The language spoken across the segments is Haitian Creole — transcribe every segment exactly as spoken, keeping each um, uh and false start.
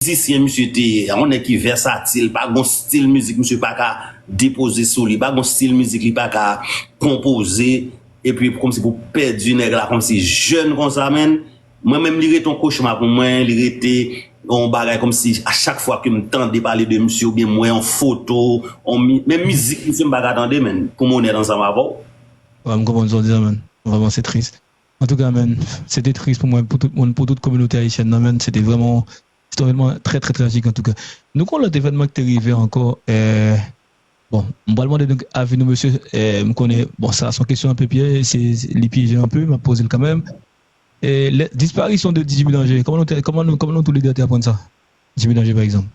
mizisyen misye te ye, yon nèg ki vèsatil, pa gon stil mizik misye pa ka depoze sou li, pa gon stil mizik li pa ka konpoze, epi kòmsi pou pèdi nèg la kòmsi jèn konsa, menn. Mwen menm, li rete yon kochma pou mwen, li rete yon bagay kòmsi a chak fwa ke m tande pale de misye oubyen m wè yon foto, yon mi-, menm mizik misye m pa ka tande, menn, pou m onèt ansanm avè w. Wè, m konprann sa w di a, menn. Vrèman, se tris. Antouka, menn, se te tris pou mwen, pou tout moun, pou tout kominote ayisyèn nan, menn. Se te vrèman, se te yon evènman trè, trè trajik, antouka. Nou gon lòt evènman ki te rive ankò, eh, bon, m pral mande nou avi nou, mesye, eh, m konnen, bon, sa, se yon kesyon anpe pyèj, se, se, li pyeje anpe, m ap poze l kanmenm. Eh, lè, disparisyon de Jimmy Danger, kòman nou te, kòman nou, kòman nou toulède te aprann sa? Jimmy Danger, pa egzanp.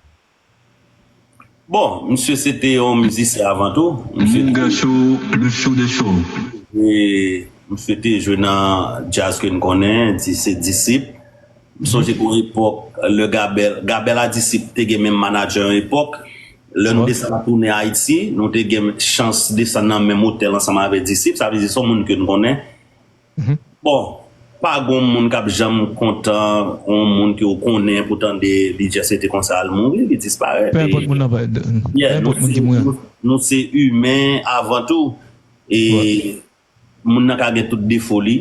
Bon, misye se te yon mizisyen avan tou. Misye te, Mouga Show, le show des shows. e, misye te jwe nan djaz ke n konnen, di, se Disip. M sonje gon epòk, lè Gabèl, Gabèl a Disip te gen menm manadjè yon epòk. Lè nou desann ap tounen Ayiti, nou te gen chans desann nan menm otèl ansanm avè Disip. Sa vle di se yon moun ke n konnen. Bon, pa gon moun k ap janm kontan yon moun ke w konnen pou tande li just rete konsa al mouri, li disparèt. Peu importe moun nan, peu importe moun ki mouri. Nou se imen avan tou. E moun nan ka gen tout defo li.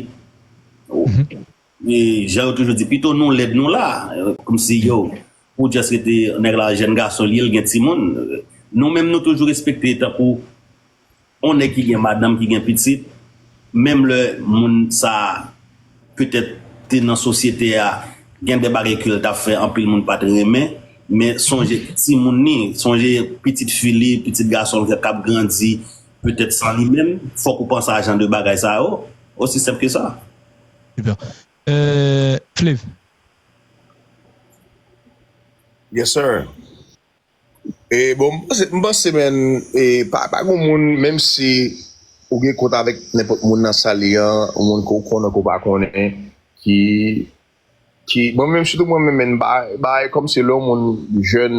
E jan yo toujou di, pito nou lèd nou la. Kòmsi yo, pou just rete nèg la jèn gason li ye, l gen timoun. Nou menm nou toujou respekte tankou yon nèg ki gen madanm, ki gen pitit, menm lè moun sa petèt te nan sosyete a, gen de bagay ke l t ap fè, anpil moun pa t renmen, men sonje timoun li, sonje pitit fi li, pitit gason l k ap grandi petèt san li menm, fòk ou panse a jan de bagay sa yo, osi senp ke sa. Super. Euh, Flav. Yes, sir. E bon, m panse, m panse, men, e pa, pa gon moun, menm si ou gen kont avèk nenpòt moun nan sali an, yon moun ke w konnen, ke w pa konnen, ki, ki, mwen menm, sitou mwen menm, men, bay, bay, kòmsi lè yon moun jèn,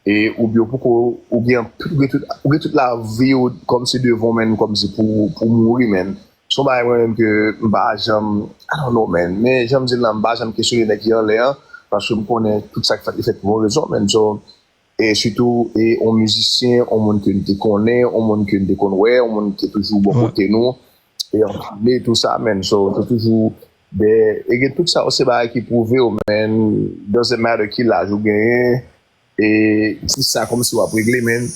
e, oubyen ou poko, ou gen, ou gen tout, ou gen tout lavi w, kòmsi devan w, men, kòmsi pou, pou mouri, men. Se yon bagay mwen menm ke m pa janm, I don't know, man. Men, jan m di l la, m pa janm kesyone nèg ki anlè an, paske m konnen tout sa k fèt, li fèt pou yon rezon, men. So, e sitou e yon mizisyen, yon moun ke n te konnen, yon moun ke n te konn wè, yon moun ki te toujou bò kote nou, e anpile tou sa, men. So, se toujou de, e gen tout sa yo, se bagay ki pwouve yo, men. Doesn't matter ki laj ou genyen, e ti sa kòmsi w ap regle, men.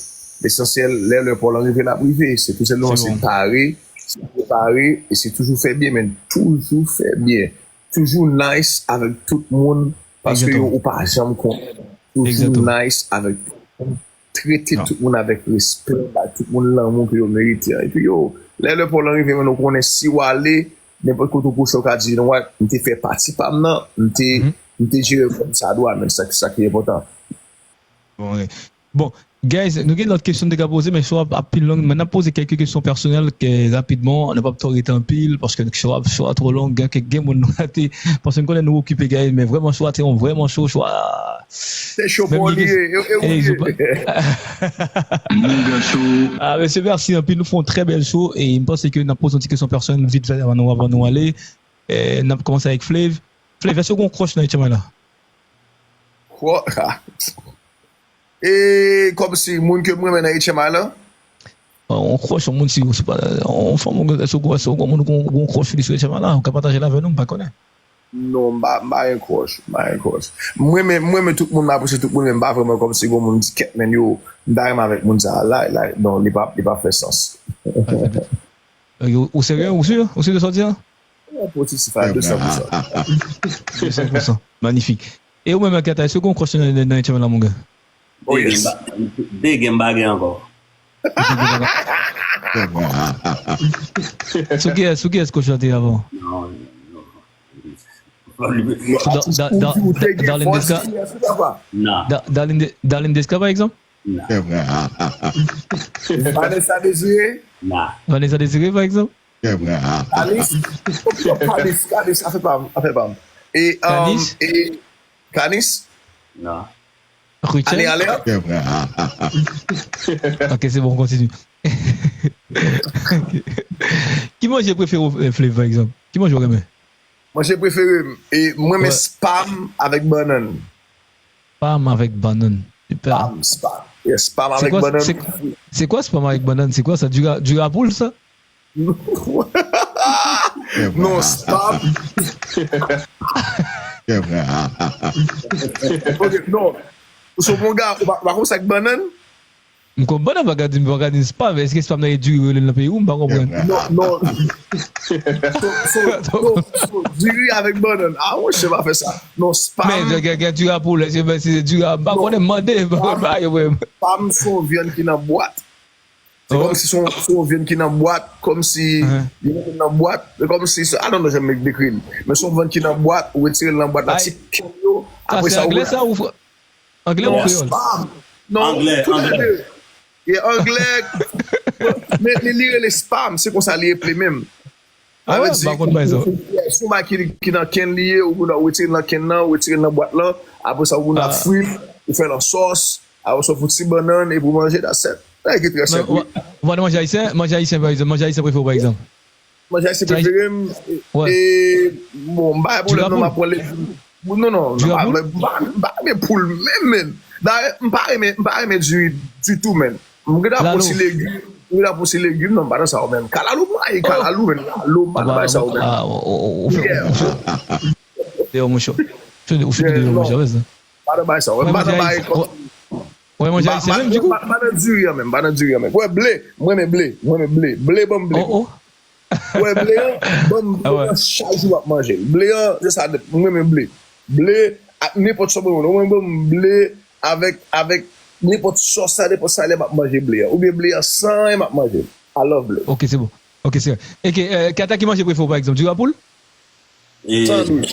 Lesansyèl, lè lè pa w lan rive, l ap rive. Se tou sèlman se pare, se prepare, e se toujou fè byen, men. Toujou fè byen. Toujou nice avèk tout moun, paske yo ou pa janm konnen. Toujou nice avèk tout moun. Trete tout moun avèk respè, bay tout moun lanmou ke yo merite an. Epi yo, lè lè pa w lan rive, men, ou konnen si w ale, nenpòt kote ou kouche, ou ka di, you know what, m te fè pati pa m nan, m te, m te jere kò m sa dwa, men, sa, sa ki enpòtan. Bon, ok. Bon, guys, nou gen lòt kesyon n te ka poze, men show a ap pi long. Men n ap poze kèlke kesyon pèsonèl ke rapidman, nou p ap twò rete anpil, paske show a, show a twò long, gen kèk, gen moun nou rate, paske n konnen nou okipe, guys, men vrèman show a te yon vrèman show, show a. Se show pa w li ye, e ou li ye. Mouga Show. Ah, mesye, mèsi anpil, nou fè yon trè bèl show, e m panse ke n ap poze yon ti kesyon pèsonèl vit fè avan nou, avan nou ale. Eh, n ap kòmanse avèk Flav. Flav, èske w gen yon crush nan H M I la? Crush? E kòmsi moun ke m renmen nan H M I la? Yon crush, yon moun si, se pa, yon fanm, èske w, èske w gen moun ou gen yon crush li sou H M I la? Ou ka pataje l avè nou, m pa konnen. Non, m pa, m pa gen crush, m pa gen crush. M renmen, m renmen tout moun, m apresye tout moun, men m pa vrèman kòmsi gon moun m di kèt, men yo, m ta renmen avèk moun sa, la, la, non, li pa, li pa fè sans. Ou, ou serye? Ou si? Ou si de sa w di a? Mwen pozitif a de san pou san. De san pou san. Manifik. E ou menm, Akata, èske w gen yon crush nan, nan, nan H M I la, mon gars? Oh, yes. Degen bagay ankò. Sou kiyès, sou kiyès crush la te avan? Non, non. Sou Da-, Da-, Da-, Da-, Darlene Desca? Non. Da-, Darlene De-, Darlene Desca, pa egzanp? Non. Vanessa Désiré? Non. Vanessa Désiré, pa egzanp? Kanis? Kanis, Kanis, afè pa m, afè pa m. E, um, Kanis? E, Kanis? Non. Rachel? Ale, ale. Ok, se bon, kontinye. Ok. Ki manje prefere w, eh, Flav, pa egzanp? Ki manje w renmen? Manje prefere m, e, mwen renmen spam avèk bannann. Spam avèk bannann. Super. Spam, spam. Yes, spam avèk bannann. C'est quoi spam avec banane? C'est quoi ça? Du rapoul, ça? Non, spam. Ok, non. So, mon gars, ou pa konn sa k bannann? M konn bannann, pa ka di m pa ka di spam. Èske spam nan e diri yo rele l nan peyi ou? M pa konprann. Non, non. So, so, so, so, diri avèk bannann. Ah, monchè, pa fè sa. Non, spam. Men, gen, gen, gen diri a poulè, se, se diri a, m pa konnen, m mande, m pa konnen bagay yo, frè m. Spam se yon vyann ki nan bwat. Se kòmsi se yon, se yon vyann ki nan bwat, kòmsi yo mete l nan bwat, se kòmsi, se, I don't know jan m dekri l. Men se yon vyann ki nan bwat, ou retire l nan bwat la, ti kèl yo, apre sa, ou Anglè ou kreyòl? Spam. Non, tou lè de. E anglè, men, men li rele spam, se konsa li eple menm. Ah ouais, m pa konn bagay sa. Si w bay ki, ki nan kenn li ye, ou konn ou retire l nan kenn nan, ou retire l nan bwat lan, apre sa ou konn ap fri l, ou fè l an sòs, apre sa ou fout ti bannann epi ou manje, that's it. Bagay ki trè senp wi. Ou pa nan manje ayisyen? Manje ayisyen pa egzanp, manje ayisyen prefere w pa egzanp? Manje ayisyen prefere m. E bon, m pa gen pwoblèm non, m ap pran legim. Non, non, m pa renmen poul menm, menm. Dayè, m pa renmen, m pa renmen diri ditou, menm. M gentan pran ti legim, m gentan pran ti legim, non, m pa nan sa yo menm. Kalalou, m rayi kalalou, menm. Lalo, m pa nan bagay sa yo menm. Ou fè, ou fè, ou fè deyò mouchwa. Ou fè deyò mouchwa, wè sa. M pa nan bagay sa yo, m pa nan bagay kòm. Ou renmen manje ayisyen menm, dikou? M pa nan diri an menm, m pa nan diri an menm. Ou wè ble, m renmen ble, m renmen ble. Ble, ban m ble. Ou wè ble an, ban m ble an chak jou m ap manje l. Ble an, se sa nèt, m renmen ble. Ble, ak nenpòt sòs mwen renmen. Ou mwen ban m ble avèk, avèk nenpòt sòs la, nenpòt sa lè m ap manje ble an. Oubyen ble an san anyen m ap manje l. I love ble. Ok, se bon. Ok, se bon. Kata ki manje prefere w pa egzanp? Diri a poul? Sandwich.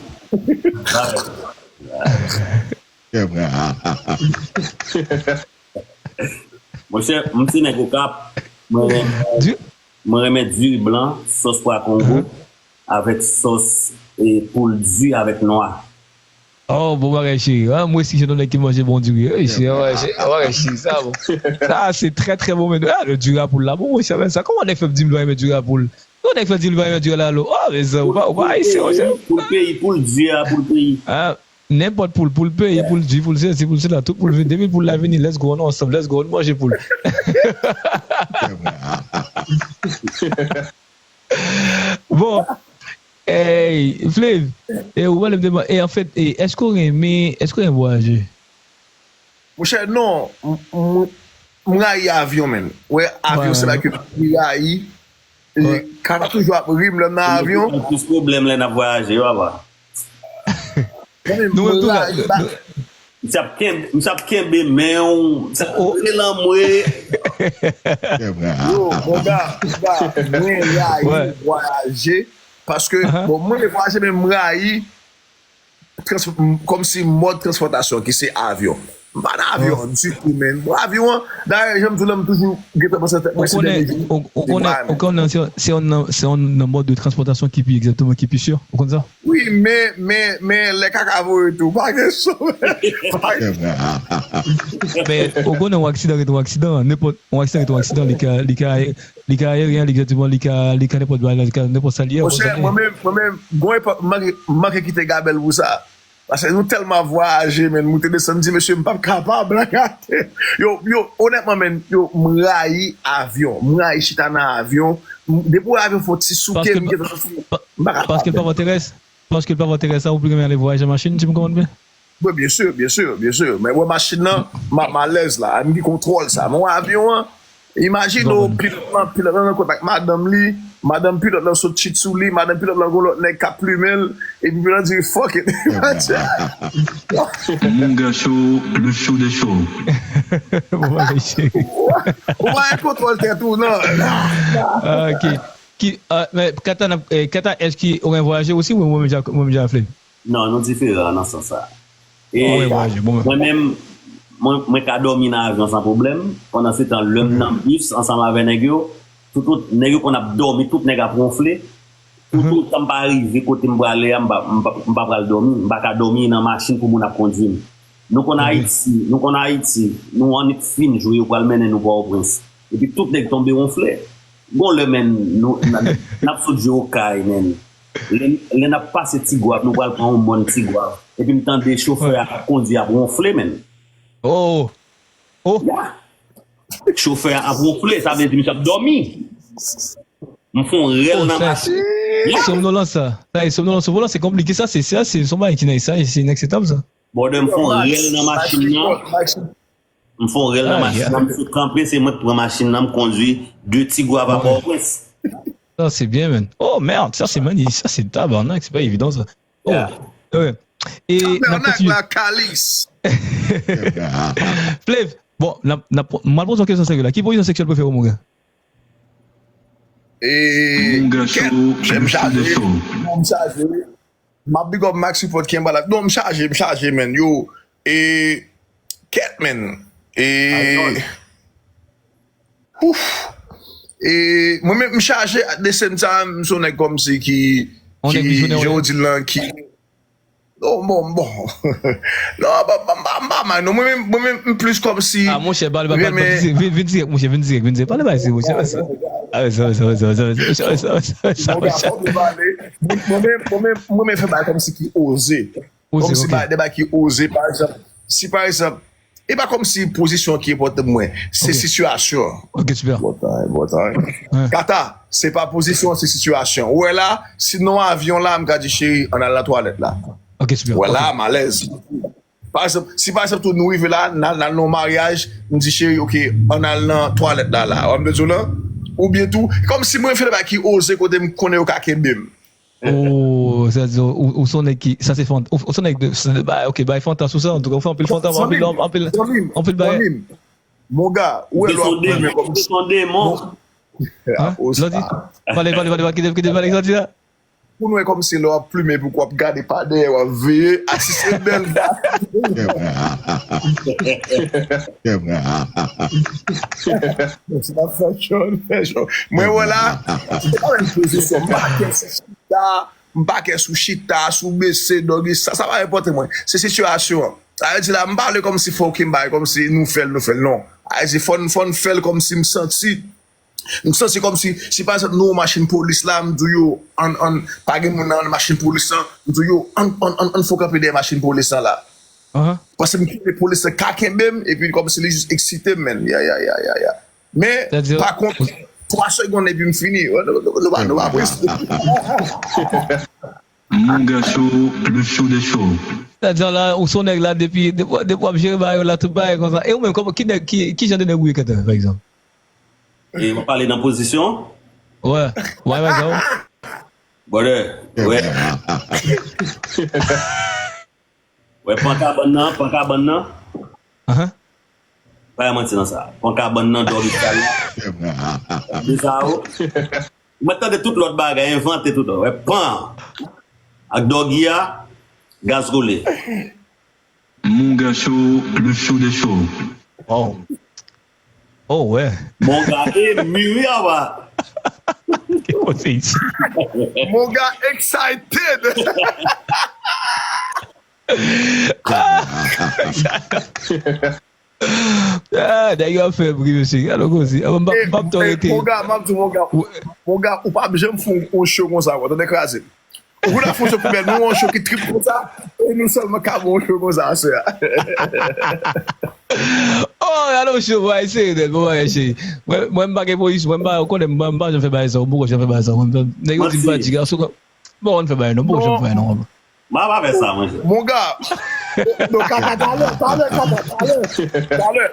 Monchè, m se nèg Okap. Mwen renmen diri blan, sòs pwa kongo, avèk sòs poul di avèk nwa. Oh, bon bagay, cheri. Ah, mwen si jan yon nèg ki manje bon diri. Wi, cheri, bon bagay, cheri. Sa bon. Sa se trè trè bon, men. Ah, le diri a poul la bon, monchè, men sa. Kòman nèg fè di m li pa renmen diri a poul? Kòman nèg fè di m li pa renmen diri a lalo? Oh, mezanmi, ou pa, ou pa ayisyen, monchè. Poul peyi, poul di a, poul peyi. Nenpòt poul, poul peyi, poul di, poul sesi, poul sela, tout poul vini. Depi poul la vini, let's go, ann ansanm, let's go, ann manje poul. Bon, ey, Flav, e ou pale m de, e anfèt, e èske w renmen, èske w renmen vwayaje? Monchè, non, m rayi avyon, menn. Ou wè, avyon se bagay ke m pi rayi. Kaka toujou ap ri m lè m nan avyon. Plis pwoblèm lè n ap vwayaje, papa. Nou menm tou la. M t ap kenbe, m t ap kenbe men w, m t ap rele anmwe. Yo, monga, monga, mwen rayi vwayaje. Paske, bon, mwen vwayaje, men m rayi kòmsi mòd transpòtasyon ki se avyon. M pa nan avyon an ditou, menn. Bon, avyon an, dayè, jan m di w la, m toujou gentan panse nan tèt mwen se dènye jou. Ou konnen, ou konnen se, se yon nan, se yon nan mòd de transpòtasyon ki pi egzakteman, ki pi sè. Ou konn sa? Wi, men, men, men lè kaka voye tou, pa gen sou. Men, ou konnen yon aksidan rete yon aksidan. Nenpòt, yon aksidan rete yon aksidan. Li ka, li ka, li ka ayeryen, li ka, li ka nenpòt bagay, li ka nenpòt sa li ye. Monchè, mwen menm, mwen menm, gon epòk, m manke, m manke kite gabèl pou sa. Paske nou tèlman ap vwayaje, menn, moute desann, m di, mesye, m p ap kapab, la gate. Yo, yo, onètman, menn, yo, m rayi avyon. M rayi chita nan avyon. Depi w wè avyon fè yon ti souke, m gentan santi m pa kapab. Paske l pa vòtèrès? Paske l pa vòtèrès la, ou pi renmen ale vwayaje an machin, si m konprann byen? Wi, byen si, byen si, byen si. Men wè machin nan, m ap alèz la, m gen kontwòl sa. Men wè avyon an, imajine w, pilòt lan, pilòt lan nan kontak madanm li, madanm pilòt lan sot chit sou li, madanm pilòt lan gon lòt nèg k ap plimen l, epi pilòt lan di, fuck it. Mon gars show, le show des shows. Ou pa gen kontwòl tèt ou, non. Ok. Ki, men, kanta, kanta, èske ou renmen vwayaje osi, ou renmen vwayaje? Non, nou diferan nan sans sa. E mwen menm, mwen, mwen ka dòmi nan avyon san pwoblèm. Pandansetan, lè m nan bis ansanm avè nèg yo, tout, tout, nèg yo konn ap dòmi, tout nèg ap wonfle. Tout, tout tan m pa rive kote m prale a, m pa, m pa, m pa pral dòmi. M pa ka dòmi nan machin pou moun ap kondui m. Nou konn Ayiti, nou konn Ayiti, nou annik fin jwe, yo pral mennen nou Pòtoprens. Epi tout nèg tonbe wonfle. Gon lè, menn, nou, n ap sot jwe Okay, menn. Lè, lè n ap pase Tigwav, nou pral pran yon mòn Tigwav. Epi m tande chofè a k ap kondwi ap wonfle, menn. Oh! Oh! Ya. Chofè a ap wonfle, sa vle di misye ap dòmi. M fè yon rèl nan machin. Somnolans sa. Sa e somnolans sou volan, se konplike sa, se sa, se son bagay ki nan sa, se inakseptab sa. Brother, m fè yon rèl nan machin nan. M fè yon rèl nan machin nan, m sot kanpe, se mwen k pran machin nan, m kondwi de ti gwav a Pòtoprens. Sa se byen, menn. Oh merde, sa se mani, sa se tabarnak, se pa evidan sa. Oh, yeah. E n ap kontinye. Kalis. Flav, bon, m ap poze yon kesyon serye la. Ki pozisyon seksyèl prefere w, mon gars? E kèt, jèm chaje. M chaje. M ap big up Max Report ki anba la. Non, m chaje, m chaje, menn. Yo, e kèt, menn. E Ouf. E mwen menm m chaje at the same time, m se yon nèg kòmsi ki, ki, jan w di l lan, ki, non, bon, bon. Non, m pa, m pa, m pa mal, non. Mwen menm, mwen menm, m plis kòmsi. Ah, monchè, pale, pale, vin, vin dirèk, monchè, vin dirèk, vin dirèk. Pale bay se, monchè. Mwen menm, mwen menm, mwen menm fè bagay kòmsi ki oze. Kòmsi bagay, de bagay ki oze, pa egzanp. Si pa egzanp, e pa kòmsi pozisyon ki enpòtan pou mwen, se sitiyasyon an. Ok, super. Bon tan, bon tan. Kata, se pa pozisyon an, se sitiyasyon. Ou wè la, si n nan yon avyon la, m ka di, cheri, ann al nan twalèt la. Ok, super. Ou wè la, m alèz. Pa egzanp, si pa egzanp tou nou rive la, n al, n al nan yon maryaj, m di, cheri, ok, ann al nan twalèt la, la. Ou wè m te di w lan? Oubyen tou, kòmsi mwen fè de bagay ki oze kote m konnen yo ka kenbe m. Oh, sa di, ou, ou se yon nèg ki, sa se fant, ou, ou se yon nèg de, se de bay, ok, bay fantas ou sa, antouka, ou fè anpil fantas, anpil, anpil, anpil bay. Monga, ou wè lè w ap plimen kòmsi. Se yon demon. Pale, pale, pale, pale, kite, kite pale, sa di la. Pou nou wè kòmsi lè w ap plimen, pou w ap gade pa dèyè, w ap veye, a si se bèl da. Mwen wè la, se pa menm pozisyon, m pa kè sou chita, m pa kè sou chita, sou bese, dògi, sa, sa pa enpòte mwen. Se sitiyasyon an. Sa vle di la, m pa vle kòmsi fò ke m bay, kòmsi nou fè l, nou fè l, non. Sa vle di fò n, fò n fè l kòmsi m santi, m santi kòmsi, si pa egzanp nou yon machin polis la, m di yo, ann, ann, pa gen moun nan machin polis lan, m di yo, ann, ann, ann, ann fè kanpe dèyè machin polis lan la. Paske m konnen polis lan ka kenbe m, epi kòmsi li jis eksite m, menn. Ya, ya, ya, ya, ya. Men, pa kont, twa segonn epi m fini. Nou, nou, nou pa, nou pa prese. Monga Show, le show des shows. Sa di la, ou se yon nèg la depi, depi, depi w ap jere bagay yo la, tout bagay konsa. E ou menm, kòman, ki nèg, ki, ki jan de nèg ou ye, Kètè, pa egzanp? E m ap pale nan pozisyon? Wè, wè, wè, sa w. Brother, wè. Wè, pan kabann nan, pan kabann nan. Pa yon manti nan sa. Pan kabann nan, dòmi sal la. De sa, o. Mwen tande tout lòt bagay, envante tout lòt. Wè, pan. Ak dògi a, gaz koule. Monga Show, le show des shows. Wow. Oh, wè. Monga emu, wi, apa. Ki koze isi? Monga excited. Ah, nèg yo ap fè bri, mesye. Gade koze. M p ap, m p ap tolere. Monga, m ap di, monga, monga, ou p ap janm fè yon show konsa ankò, tande kraze. Ou konn ap fè yon show poubèl, nou yon show ki trip konsa, e nou sèlman ka fè yon show konsa aswè a. Oh, gade yon show, bro, ay serye nèt, bon bagay, cheri. Mwen, mwen, m pa gen pozisyon, mwen, m pa, ou konnen, mwen, m pa janm fè bagay sa, ou poko janm fè bagay sa, mwen, nèg yo di m pa di gason, m poko janm fè bagay, non, m poko janm fè, non. M pa fè sa, monchè. Monga, non, kaka, talè, talè, kaka, talè, talè.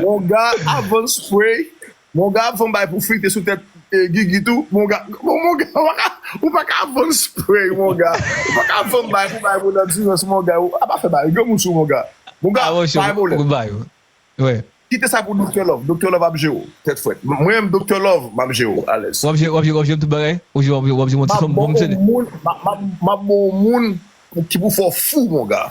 Monga, avan spray, monga, avan bay pou filte sou tèt Gigi tou, monga, monga, ou pa ka, ou pa ka avan spray, monga. Ou pa ka avan bay pou bay pou nan dirans, monga. A pa fè bay, granmoun sou monga. Monga, bay pou lè. Kite sa pou Doktè Love. Doktè Love ap jere w, tèt frèt. Mwen menm Doktè Love, m ap jere w, alèz. W ap jere, w ap jere, w ap jere tout bagay? Ou jere, w ap jere, w ap jere yon ti fanm pou mwen, m ap ba w moun, m ap ba w moun ki pou fè w fou, monga.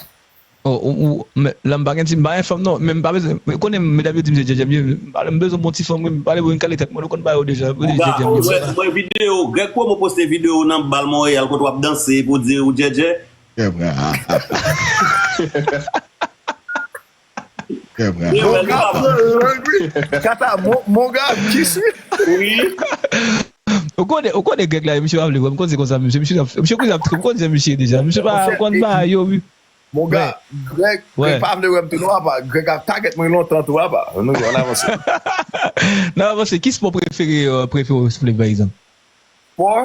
Oh, ou, ou, men, la m pa gen ti, m pa gen fanm non, men m pa bezwen, ou konnen medam yo di m se djèdjè m ye, m pa, m bezwen bon ti fanm, wi, m pale pou yon kale tèt mwen, nou konn ba yo deja, m djèdjè m ye. Mwen videyo, Greg Promo poste videyo nan bal Montréal kote w ap danse epi w di ou djèdjè. Monga pran lang, wi. Kata, monga kis, wi. Ou konnen, ou konnen Greg la, misye pa vle wè m, konnen se konsa, misye, misye, misye konnen ap trip, ou konnen se misye deja. Misye pa konn ba yo, wi. Monga, Greg, Greg pa vle wè m tou non, apa. Greg ap tagèt mwen lontan tou, apa. Nou, ann avanse. N ap avanse. Ki spò prefere, euh, prefere w, Flave, pa egzanp? Spò?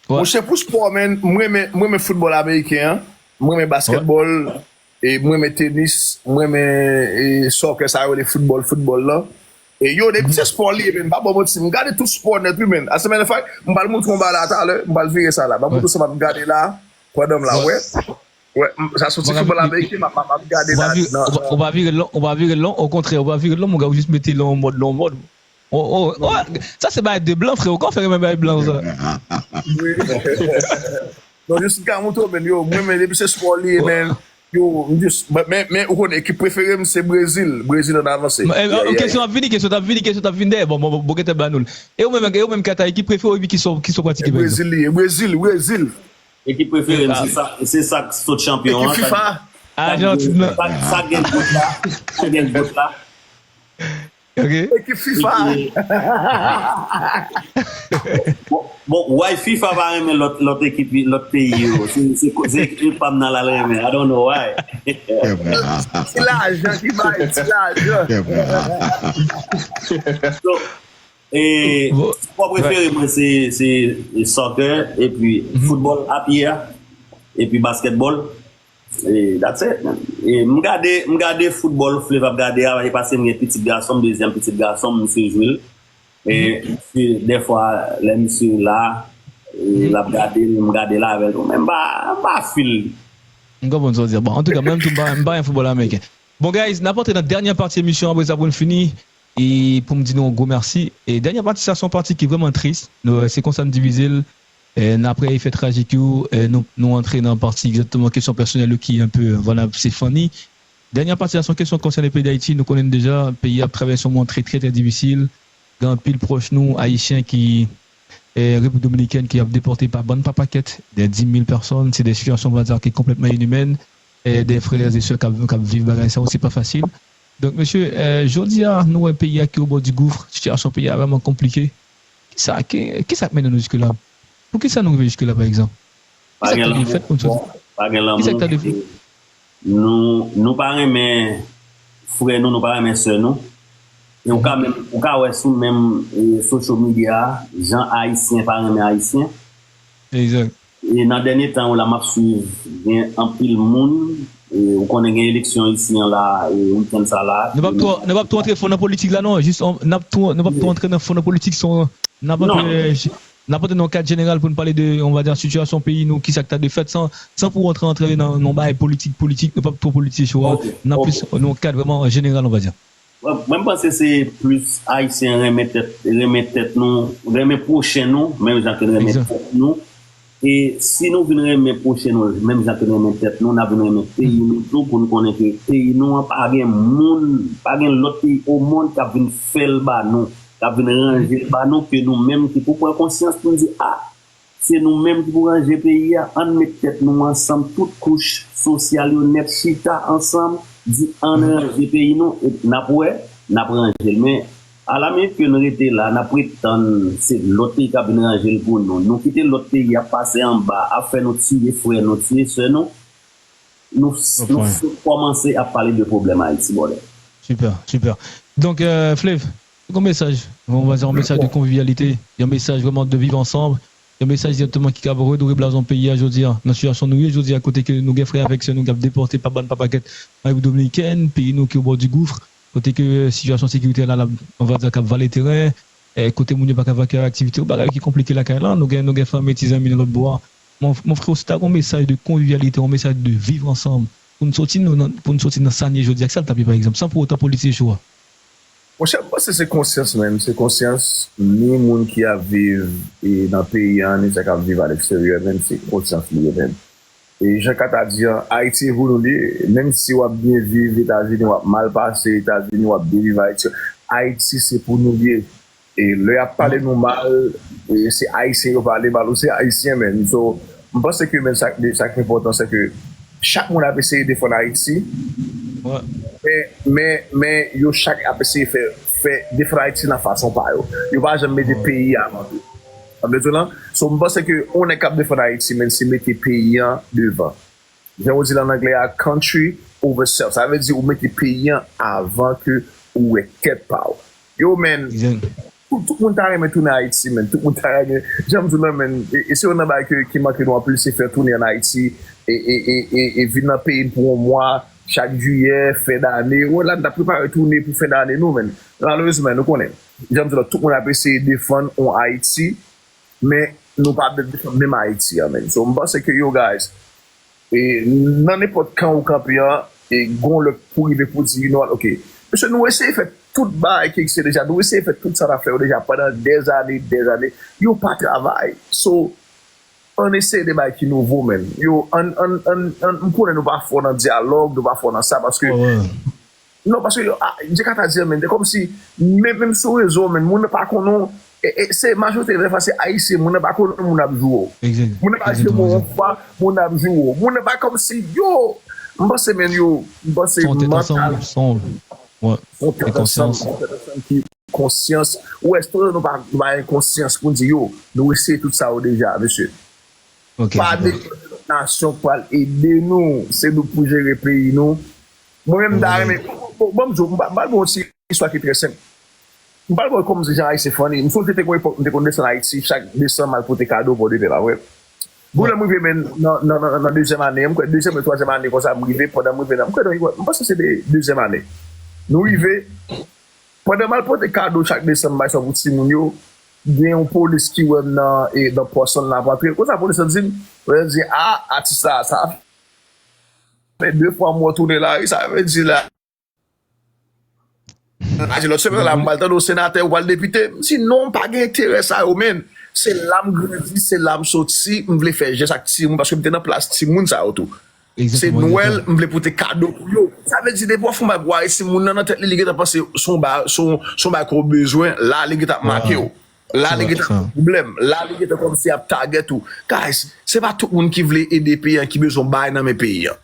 Monchè, pou spò, man, mwen renmen, mwen renmen foutbòl ameriken an, mwen renmen baskètbòl, e mwen renmen tenis, mwen renmen, e, soccer, sa yo rele foutbòl, foutbòl lan. E yo, depi se spò li ye, man, m pa ba w manti, m gade tout spò nèt, wi, man. As a matter of fact, m pral montre w yon bagay la talè, m pral vire sa la. M ap montre w sa m ap gade la, pandan m la, wè. Wè, m- sa soti foutbòl ameriken, m ap, m ap, m ap gade la nan, nan. Ou pa vire l lon, ou pa vire l lon, okontrè, ou pa vire l lon, monga, ou jis mete l nan yon mòd, nan yon mòd. Oh, oh, oh, sa se bagay de blan, frè, ou ka fè renmen bagay blan, sa. Wi. Non, jis m ka montre w, man, yo, mwen, men depi se spò li ye, man, yo, m jis, men, men, men, ou konnen, ekip prefere m, se Brezil. Brezil ann avanse. Kesyon ap vini, kesyon ap vini, kesyon ap vini dèyè. Bon, bon, bon, bon, gentan ba nou l. E ou menm, e ou menm, Kata, ekip prefere w, epi ki sa w, ki sa w pratike, pa egzanp? Brezil li ye, Brezil, Brezil. Ekip prefere m, se sa, se sa k sot chanpyon an. Ekip fifa. Ajantin nan. Sa, sa gen gout la. Sa gen gout la. Ok. Ekip fifa. Bon, bon, why fifa pa renmen lòt, lòt ekip, lòt peyi yo? Se, se, se ekip pa m nan l al renmen. I don't know why. Ti lajan ki bay, ti lajan. So, e, spò prefere mwen se, se soccer, epi foutbòl a pye a, epi baskètbòl. E, that's it, man. E, m gade, m gade foutbòl Flave ap gade a, e paske m gen pitit gason m, dezyèm pitit gason m, misye jwe l. E, misye, dèfwa, lè misye la, e, l ap gade l, m gade l avè l tou, men m pa, m pa feel li. M konprann sa w di a. Bon, antouka, mwen menm tou, m pa, m pa yon foutbòl ameriken. Bon, guys, n ap antre nan dènyè pati emisyon an, apre sa, pou n fini, e pou m di nou yon gwo mèsi. E dènyè pati sa, se yon pati ki vrèman tris. Nou, se konsa n divize l. E, n apre efè trajik yo, e, nou, nou antre nan pati egzakteman kesyon pèsonèl yo ki enpe, vwala, se funny. Dènyè pati a, se yon kesyon konsène peyi Dayiti. Nou konnen deja, peyi a ap travèse yon moman trè, trè, trè difisil. Gen anpil pwòch nou, ayisyen, ki, e, Repiblik Dominikèn, ki ap depòte pa bann pa pakèt, de dis mil pèsòn. Se de sitiyasyon, on va dire, ki konplètman inimèn. E, de frè e sè k ap, k ap viv bagay sa yo, se pa fasil. Donk, mesye, e, jodi a, nou wè peyi a ki o bò di gouf, sitiyasyon peyi a vrèman konplike. Kisa, ki, kisa k mennen nou jiske la? Poukisa nou rive jiske la, pa egzanp? Kisa k ta dwe fèt pou n soti? Pa gen lanmou. Kisa k ta dwe fèt? Nou, nou pa renmen frè nou, nou pa renmen sè nou. E ou ka menm, ou ka wè sou menm, e, social media a, jan Ayisyen pa renmen Ayisyen. Egzak. E nan dènye tan yo la, m ap swiv, gen anpil moun, e, ou konnen gen eleksyon isi an la, e, wikenn sa la. Nou p ap twò, nou p ap twò antre fon nan politik la, non. Jis, on, n ap twò, nou p ap twò antre nan fon nan politik, se yon, n ap antre, e, j-, n ap antre nan yon kad jeneral pou n pale de, on va dire, sitiyasyon peyi nou, kisa k ta dwe fèt, san, san pou antre, antre nan, nan bagay politik, politik, nou p ap twò politize cho a. N ap plis nan yon kad vrèman jeneral, on va dire. Mwen, mwen, m panse se plis Ayisyen renmen tèt, renmen tèt nou, renmen pwochen nou, menm jan ke n renmen tèt nou. E si nou vin renmen pwochen nou, menm jan ke n renmen tèt nou, n ap vin renmen peyi nou tou, pou n konnen ke peyi nou an pa gen moun, pa gen lòt peyi o mond k ap vin fè l ba nou, k ap vin ranje l ba nou, ke nou menm ki pou pran konsyans pou n di, a, se nou menm ki pou ranje peyi a. Ann met tèt nou ansanm, tout kouch sosyal yo nèt chita ansanm, di ann ranje peyi nou, epi n ap wè, n ap ranje l. Men, alaminit ke n rete la, n ap ret tann se lòt peyi k ap vin ranje l pou nou. Nou kite lòt peyi ap pase anba, ap fè nou tiye frè nou, tiye sè nou. Nou, nou fèk kòmanse ap pale de pwoblèm Ayiti, brother. Super, super. Donk, euh, Flav, yon mesaj, on va dire, yon mesaj de konvivyalite, yon mesaj vrèman de viv ansanm, yon mesaj egzakteman ki kab redore blason peyi a jodi a, nan sitiyasyon nou ye jodi a, kote ke nou gen frè avèk sè nou k ap depòte pa bann pa pakèt an Repiblik Dominikèn, peyi nou ki o bò di gouf, kote ke sitiyasyon sekirite la, la, on va dire, k ap vale teren, eh, kote moun yo pa ka vakye aktivite yo, bagay ki konplike lakay la, nou gen, nou gen fanmi, ti zanmi nan lòt bò a. Mon, mon frè, si ta gen yon mesaj de konvivyalite, yon mesaj de viv ansanm, pou n soti nou nan, pou n soti nan sa n ye jodi a, ki sa l t ap ye, pa egzanp, san pou otan politize cho a? Monchè, m panse se konsyans, menm. Se konsyans, ni moun ki ap viv, e, nan peyi a, ni sa k ap viv aleksteryè, menm, se konsyans li ye, menm. E jan Kata di an, Ayiti e pou nou li ye. Menm si w ap byen viv Etazini, w ap mal pase Etazini, w ap byen viv Ayiti, Ayiti se pou nou li ye. E lè y ap pale nou mal, e se Ayisyen yo pale mal, ou se Ayisyen, menm. So, m panse ke menm sa, sa ki enpòtan, se ke chak moun ap eseye defann Ayiti, men, men, men yo chak ap eseye fè, fè defann Ayiti nan fason pa yo. Yo pa janm mete peyi a avan tou. Sa vle di w lan? So, m panse ke yon nèg k ap defann Ayiti, menm, se mete peyi a devan. Jan yo di l an anglè a, country over self. Sa vle di ou mete peyi an avan ke ou wè tèt pa w. Yo, men, tout, tout moun ta renmen tounen Ayiti, men. Tout moun ta renmen. Jan m di w lan, men, e, e se youn nan bagay ke, ki manke nou anpil, se fè tounen ann Ayiti, e, e, e, e, e vin nan peyi n pou yon mwa, chak jiyè, fen dane. Wè, la, n t ap prepare tounen pou fen dane nou, men. Malerezman, nou konnen. Jan m di w lan, tout moun ap eseye defann yon Ayiti, men nou pa defann menm Ayiti an, men. So, m panse ke, yo, guys, e nan nenpòt kan ou kanpe an, e gon lè pou rive pou di, you know what, ok. Mesye, nou eseye fè tout bagay ki egziste deja, nou eseye fè tout sa n ap fè yo deja pandan dèzane, dèzane. Yo pa travay. So, ann eseye de bagay ki nouvo, men. Yo, ann, ann, ann, ann, m konnen nou pa fò nan dyalòg, nou pa fò nan sa, paske Non, paske yo, ah, Djeka ta di, men, se kòmsi, menm, menm sou rezo, men, moun nan pa konnen w, e, e, se majorite lè fwa, se Ayisyen, moun nan pa konnen moun ap joure w. Moun nan pa jwenn w yon fwa, moun nan ap joure w. Moun nan pa kòmsi, yo, m panse, men, yo, m panse mantal. Se yon tèt ansanm, se yon tèt ansanm, se yon tèt ansanm ki konsyans. Ou wè, se nou pa, nou pa gen konsyans pou n di, yo, nou eseye tout sa yo deja, mesye. Pa depann de lòt nasyon k pral ede nou. Se nou k pou jere peyi nou. Mwen menm, m ta renmen, bon, bon, m di w, m pa, m pral ba w yon ti istwa ki trè senp. M pral ba w kòm jan Ayisyen funny. M sonje te gon epòk, m te konn desann Ayiti, chak desanm, m al pote kado Pòdepè, pa vre? Bon, lè m rive, men, nan, nan, nan, nan dezyèm ane, m kwè dezyèm e twazyèm ane konsa, m rive, pandan m rive nan, m kwè nan, m panse se de, dezyèm ane. Nou rive, pandan m al pote kado chak desanm, bay sa pou timoun yo, gen yon polis ki wè m nan, e, nan pòs lan, l ap antre. Konsa, polis lan di m, polis lan di, "Ah, atis la, sa fè de fwa m wè w tounen lari, sa vle di la." Aji lòt semèn la, m pral tande w senatè, ou pral depite. M di, "Non, m pa gen enterè sa yo, men." Se la m grandi, se la m soti, m vle fè jès ak timoun, paske m te nan plas timoun sa yo tou. Se Nwèl, m vle pote kado pou yo. Sa vle di, depi w ap fè yon bagay pou Ayiti, moun nan nan tèt li, li gentan panse se yon ba-, se yon, se yon bagay ke w bezwen, la, li gentan ap make w. La, li gentan ap pwoblèm. La, li gentan kòmsi ap target ou. Guys, se pa tout moun ki vle ede peyi an, ki bezwen bay nan men peyi an.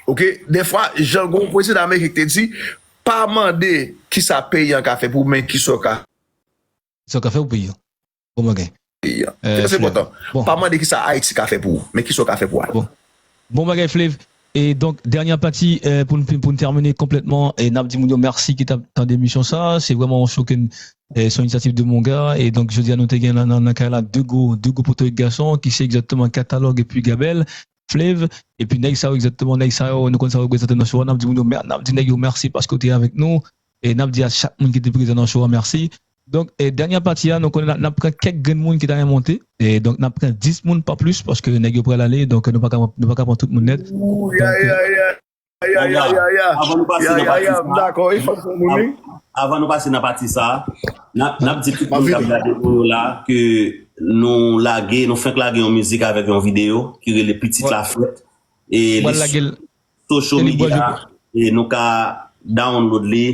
Oke? Dèfwa, jan gon prezidan ameriken te di, pa mande kisa peyi an ka fè pou ou, men kisa w ka Sa w ka fè pou peyi an. Bon bagay. Peyi an. Trè enpòtan. Pa mande kisa Ayiti ka fè pou ou, men kisa w ka fè pou Ayiti. Bon bagay, Flev. E donk, dènyè pati, eh, pou n, pou n tèmine konplètman, e n ap di moun yo mèsi ki t ap tande emisyon sa. Se vrèman yon show ke n, eh, se yon inisyativ de Monga. E donk, jodi a, nou te gen nan, nan, nan kay la de gwo, de gwo poto gason, ki se egzakteman Katalòg epi Gabèl, Flev, epi nèg sa yo, egzakteman, nèg sa yo, nou konn sa yo reprezante nan show a. N ap di moun yo mè-, n ap di nèg yo mèsi paske yo te avèk nou. E n ap di a chak moun ki te prezan nan show a, mèsi. Donk, e, dènyè pati a, nou konnen n ap, n ap pran kèk grenn moun ki ta renmen monte. E, donk, n ap pran dis moun, pa plis, paske nèg yo pral ale, donk, nou pa ka, nou pa ka pran tout moun nèt. Donk, e, avan nou pase nan pati sa, avan nou pase nan pati sa, n ap, n ap di tout moun k ap gade nou yo la ke nou lage, nou fenk lage yon mizik avèk yon videyo ki rele Pitit la Frèt. E li sou social media, e nou ka download li,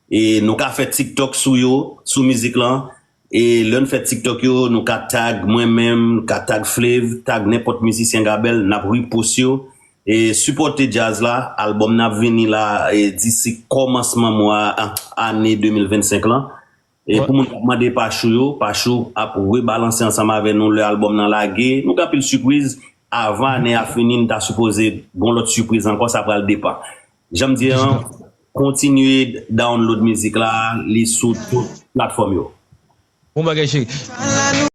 e nou ka fè TikTok sou yo, sou mizik lan. E lè n fè TikTok yo, nou ka tag mwen menm, nou ka tag Flev, tag nenpòt mizisyen Gabèl, n ap repost yo. E sipòte djaz la, albòm nan ap vini la, e disi kòmansman mwa, a, ane de mil vennsenk lan. E pou moun k ap mande Pachou yo, Pachou ap rebalanse ansanm avè nou lè albòm nan lage. Nou gen anpil sipriz. Avan ane a fini, n ta sipoze gen yon lòt sipriz ankò, sa pral depann. Jan m di an, kontinye download mizik la, li sou tout platfòm yo. Bon bagay, cheri.